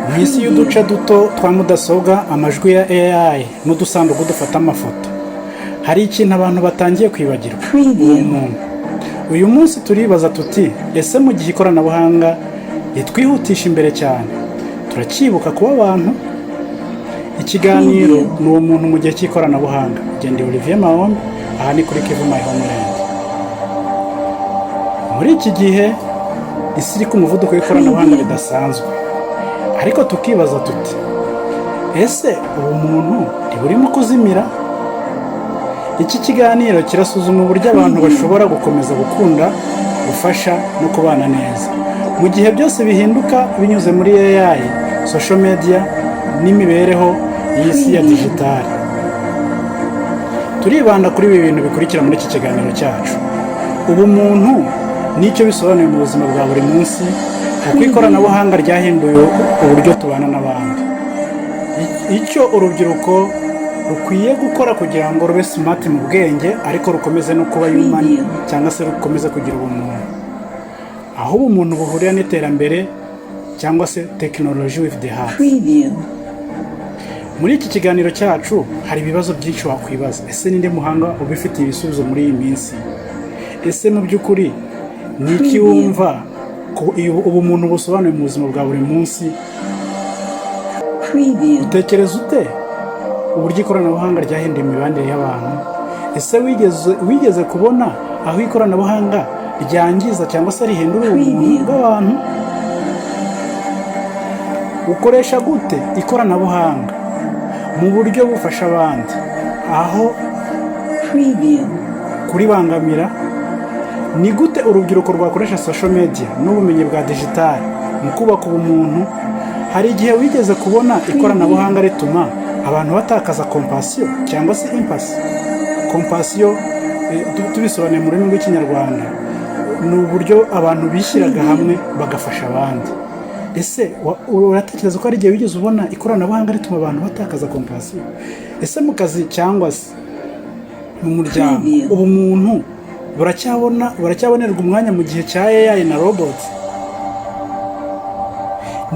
Mu isi y'uduce duto twa mudasobwa, amajwi ya AI n'udusanduku dufata amafoto, hari ikintu abantu batangiye kwibagirwa: ubumuntu. Uyu munsi turibaza tuti: ese mu gihe ikoranabuhanga ritwihutisha imbere cyane, turacyibuka kuba abantu? Ikiganiro ni Ubumuntu mu gihe cy'ikoranabuhanga. Genda Olivier Mahombe, aha ni kuri Kivu My Homeland. Muri iki gihe isi iri ku muvuduko w'ikoranabuhanga ridasanzwe, ariko tukibaza tuti: ese ubumuntu ntiburimo kuzimira? Iki kiganiro kirasuzuma uburyo abantu bashobora gukomeza gukunda, gufasha no kubana neza mu gihe byose bihinduka binyuze muri AI, social media n'imibereho y'isi ya digitali. Turibanda kuri ibi bintu bikurikira muri iki kiganiro cyacu: ubumuntu n'icyo bisobanuye mu buzima bwa buri munsi, uko ikoranabuhanga ryahinduye uburyo tubana n'abandi, icyo urubyiruko rukwiye gukora kugira ngo rube smart mu bwenge ariko rukomeze no kuba human, cyangwa se rukomeze kugira ubumuntu, aho ubumuntu buhurira n'iterambere, cyangwa se technology with the heart. Preview. Muri iki kiganiro cyacu hari ibibazo byinshi wakwibaza. Ese ninde muhanga ubifitiye ibisubizo muri iyi minsi? Ese mu by'ukuri ni iki wumva ko ubumuntu busobanuye mu buzima bwa buri munsi? Preview. Utekereza ute uburyo ikoranabuhanga ryahinduye imibanire y'abantu? Ese wigeze kubona aho ikoranabuhanga ryangiza cyangwa se rihindura ubumuntu bw'abantu? Ukoresha gute ikoranabuhanga mu buryo bufasha abandi aho Preview. kuribangamira? Ni gute urubyiruko rwakoresha social media n'ubumenyi bwa digitali mu kubaka ubumuntu? Hari igihe wigeze kubona ikoranabuhanga rituma abantu batakaza compassion cyangwa se empathy? Compassion, tubisobanuye mu rurimi rw'Ikinyarwanda, ni uburyo abantu bishyiraga hamwe bagafasha abandi. Ese uratekereza ko hari igihe wigeze ubona ikoranabuhanga rituma abantu batakaza compassion? Ese mu kazi cyangwa se mu muryango, Preview. ubumuntu buracyabonerwa umwanya mu gihe cya AI na robot?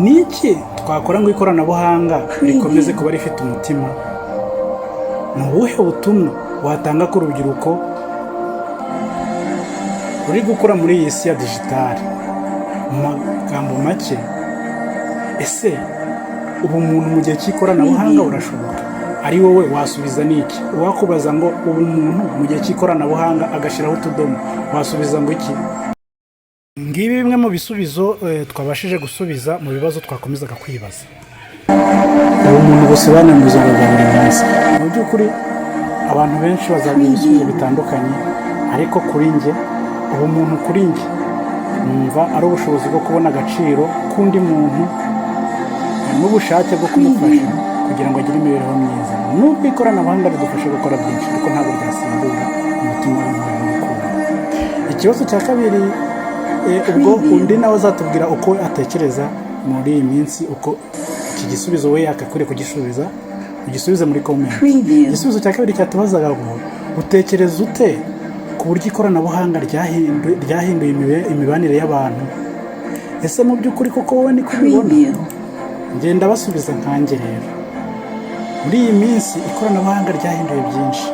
Ni iki twakora ngo ikoranabuhanga rikomeze kuba rifite umutima? Ni ubuhe butumwa watanga ku rubyiruko ruri gukura muri iyi si ya digitali? Mu magambo make, ese ubumuntu mu gihe cy'ikoranabuhanga burashoboka? Ari wowe wasubiza n'iki uwakubaza ngo ubumuntu mu gihe cy'ikoranabuhanga, agashyiraho utudomo, wasubiza ngo iki? Ngibi bimwe mu bisubizo twabashije gusubiza mu bibazo twakomezaga kwibaza. Ubumuntu busobanuye mu buzima bwa buri munsi: mu by'ukuri abantu benshi bazaguha ibisubizo bitandukanye, ariko kuri njye, ubumuntu kuri njye numva ari ubushobozi bwo kubona agaciro k'undi muntu n'ubushake bwo kumufasha kugira ngo agire imibereho myiza. Nubwo ikoranabuhanga ridufasha gukora byinshi, ariko ntabwo ryasimbura umutima w'impuhwe n'urukundo. Ikibazo cya kabiri, ubwo undi nawe azatubwira uko atekereza muri iyi minsi, uko iki gisubizo we yakakwiriye kugisubiza, ugisubize muri comment. Preview. Igisubizo cya kabiri cyatubazaga ngo: utekereza ute ku buryo ikoranabuhanga ryahinduye imibanire y'abantu? Ese mu by'ukuri koko wowe niko ubibona? Preview. Ngenda basubiza nkanjye rero, muri iyi minsi ikoranabuhanga ryahinduye byinshi.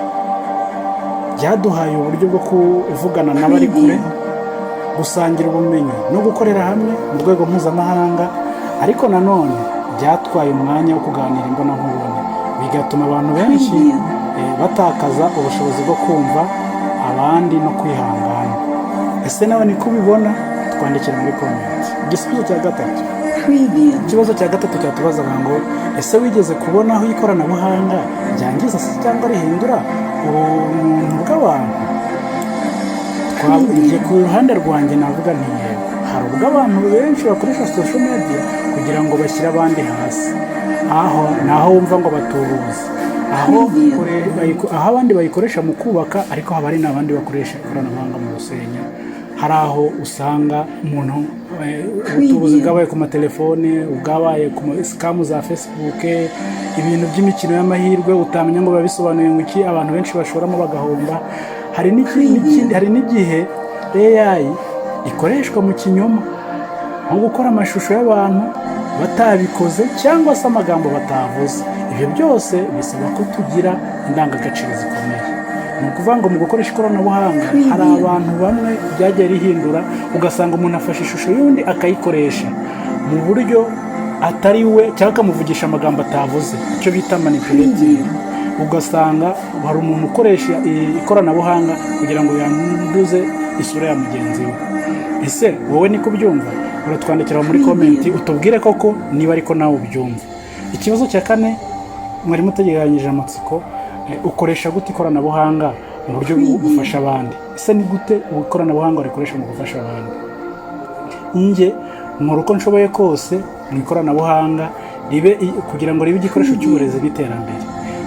Ryaduhaye uburyo bwo kuvugana n'abari kure, gusangira ubumenyi no gukorera hamwe mu rwego mpuzamahanga, ariko nanone byatwaye umwanya wo kuganira imbonankubone, bigatuma abantu benshi batakaza ubushobozi bwo kumva abandi no kwihangana. Ese nawe niko ubibona? Twandikira muri comment. Igisubizo cya gatatu. Preview. Ikibazo cya gatatu cyatubazaga ngo: ese wigeze kubona aho ikoranabuhanga ryangiza se cyangwa rihindura ubumuntu bw'abantu? Njye ku ruhande rwanjye navuga nti yego. Hari ubwo abantu benshi bakoresha social media kugira ngo bashyire abandi hasi, aho ni aho wumva ngo batubuze, aho aho abandi bayikoresha mu kubaka, ariko haba hari n'abandi bakoresha ikoranabuhanga mu gusenya. Hari aho usanga umuntu, ubutubuzi bwabaye ku matelefone, bwabaye ku scam za Facebook, ibintu by'imikino y'amahirwe utamenya ngo biba bisobanuye ngo iki, abantu benshi bashoramo bagahomba. Hari n'ikindi, hari n'igihe AI ikoreshwa mu kinyoma, nko gukora amashusho y'abantu. batabikoze cyangwa se amagambo batavuze. Ibyo byose bisaba ko tugira indangagaciro zikomeye. Ni ukuvuga ngo mu gukoresha ikoranabuhanga hari abantu bamwe byagiye rihindura, ugasanga umuntu afashe ishusho y'undi akayikoresha mu buryo atari we, cyangwa akamuvugisha amagambo atavuze, icyo bita manipulating. Ugasanga hari umuntu ukoresha ikoranabuhanga kugira ngo yanduze isura ya mugenzi we. Ese wowe niko ubyumva? Uratwandikira muri comment utubwire koko niba ariko nawe ubyumva. Ikibazo cya kane mwari mutegeranyije amatsiko: ukoresha gute ikoranabuhanga mu buryo bufasha abandi? Ese ni gute ikoranabuhanga rikoresha mu gufasha abandi? Njye nkora uko nshoboye kose mu ikoranabuhanga ribe kugira ngo ribe igikoresho cy'uburezi n'iterambere.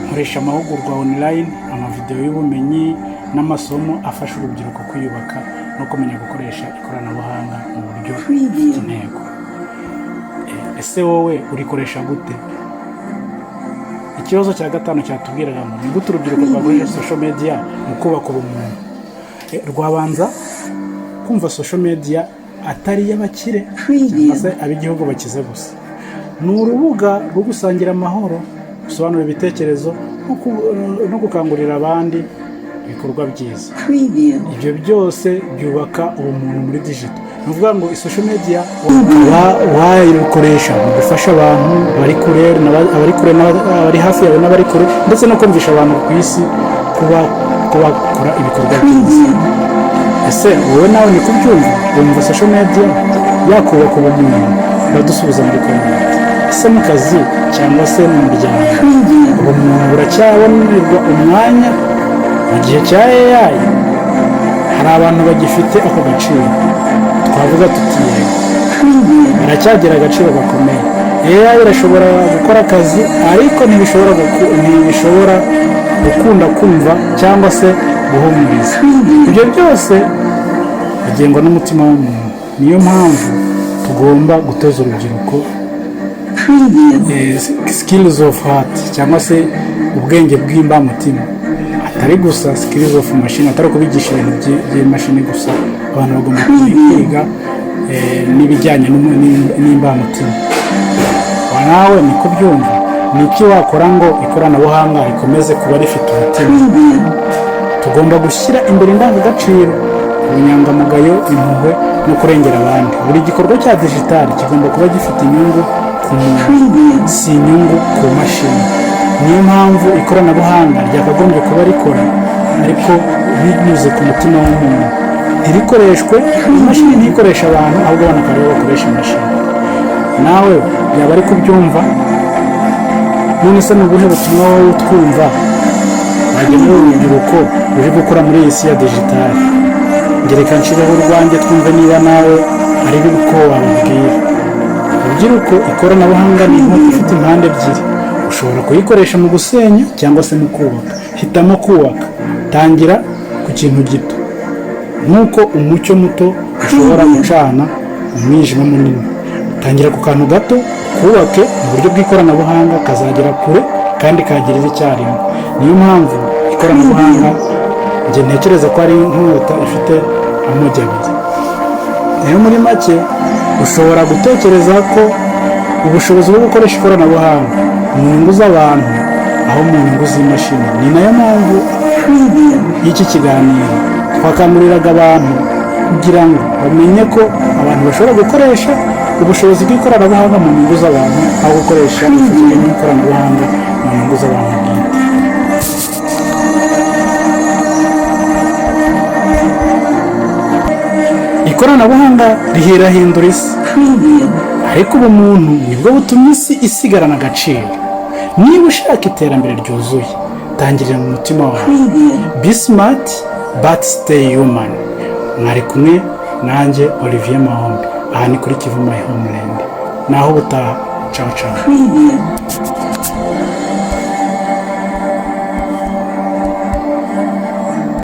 Nkoresha amahugurwa online, amavidewo y'ubumenyi n'amasomo afasha urubyiruko kwiyubaka no kumenya gukoresha ikoranabuhanga mu buryo bufite intego. Ese wowe urikoresha gute? Ikibazo cya gatanu cyatubwiraga ngo ni gute urubyiruko rwakoresha social media mu kubaka ubumuntu? Rwabanza kumva social media atari iy'abakire cyangwa se ab'igihugu bakize gusa. Ni urubuga rwo gusangira amahoro, gusobanura ibitekerezo no gukangurira abandi ibikorwa byiza. Preview. Ibyo byose byubaka ubumuntu muri digital. Ni ukuvuga ngo social media ukaba wayikoresha mu gufasha abantu bari kure abari kure abari hafi yawe n'abari kure, ndetse no kumvisha abantu ku isi kuba bakora ibikorwa byiza. Preview. Ese wowe nawe ni kubyumva? Wumva social media yakubaka ubumuntu? Uradusubiza muri comment. Ese mu kazi cyangwa se mu muryango, Preview. ubumuntu buracyabonerwa umwanya mu gihe cya AI? Hari abantu bagifite ako gaciro? Twavuga tuti yego. Preview. Biracyagira agaciro gakomeye. AI irashobora gukora akazi, ariko ntibishobora gukunda, kumva cyangwa se guhumuriza. Preview. Ibyo byose bigengwa n'umutima w'umuntu. Niyo mpamvu tugomba gutoza urubyiruko Preview. Skills of heart, cyangwa se ubwenge bw'imbamutima, atari gusa skills of machine, atari ukubigisha ibintu by'imashini gusa. Abantu bagomba kwiga n'ibijyanye n'imbamutima. Wa nawe ni kubyumva? Ni iki wakora ngo ikoranabuhanga rikomeze kuba rifite umutima? Preview. Tugomba gushyira imbere indangagaciro, ubunyangamugayo, impuhwe no kurengera abandi. Buri gikorwa cya digitali kigomba kuba gifite inyungu ku muntu, Preview. si inyungu ku mashini. Niyo mpamvu ikoranabuhanga ryakagombye kuba rikora, ariko binyuze ku mutima w'umuntu. Ntirikoreshwe, imashini ntikoreshe abantu, ahubwo abantu akaba aribo bakoresha imashini. Nawe yaba ari kubyumva? None se ni ubuhe butumwa wowe utwumva wagenera urubyiruko ruri gukora muri iyi si ya digitali? Ngereka nshireho urwanjye, twumve niba nawe ari uko wababwira. Rubyiruko, ikoranabuhanga ni inkota ifite impande ebyiri. Ushobora kuyikoresha mu gusenya cyangwa se mu kubaka. Hitamo kubaka. Tangira ku kintu gito, nk'uko umucyo muto ushobora gucana umwijima munini. Tangira ku kantu gato, kubake mu buryo bw'ikoranabuhanga, kazagera kure kandi kagirira icyarimwe. Niyo mpamvu ikoranabuhanga njye ntekereza ko ari inkota ifite amugi abiri. Rero muri make, ushobora gutekereza ko ubushobozi bwo gukoresha ikoranabuhanga mu nyungu z'abantu aho mu nyungu z'imashini. Ni nayo mpamvu Preview. y'iki kiganiro twakanguriraga abantu kugira ngo bamenye ko abantu bashobora gukoresha ubushobozi bw'ikoranabuhanga mu nyungu z'abantu, aho gukoresha ubushobozi bw'ikoranabuhanga mu nyungu z'abantu bwite. Ikoranabuhanga rihirahindura isi, Preview. ariko ubumuntu nibwo butuma isi isigarana agaciro. Niba ushaka iterambere ryuzuye, tangirira mu mutima wawe. Preview. Be smart but stay human. Mwari kumwe nanjye Olivier Mahombe. Aha ni kuri Kivu My Homeland. Naho ubutaha, ciao ciao. Preview.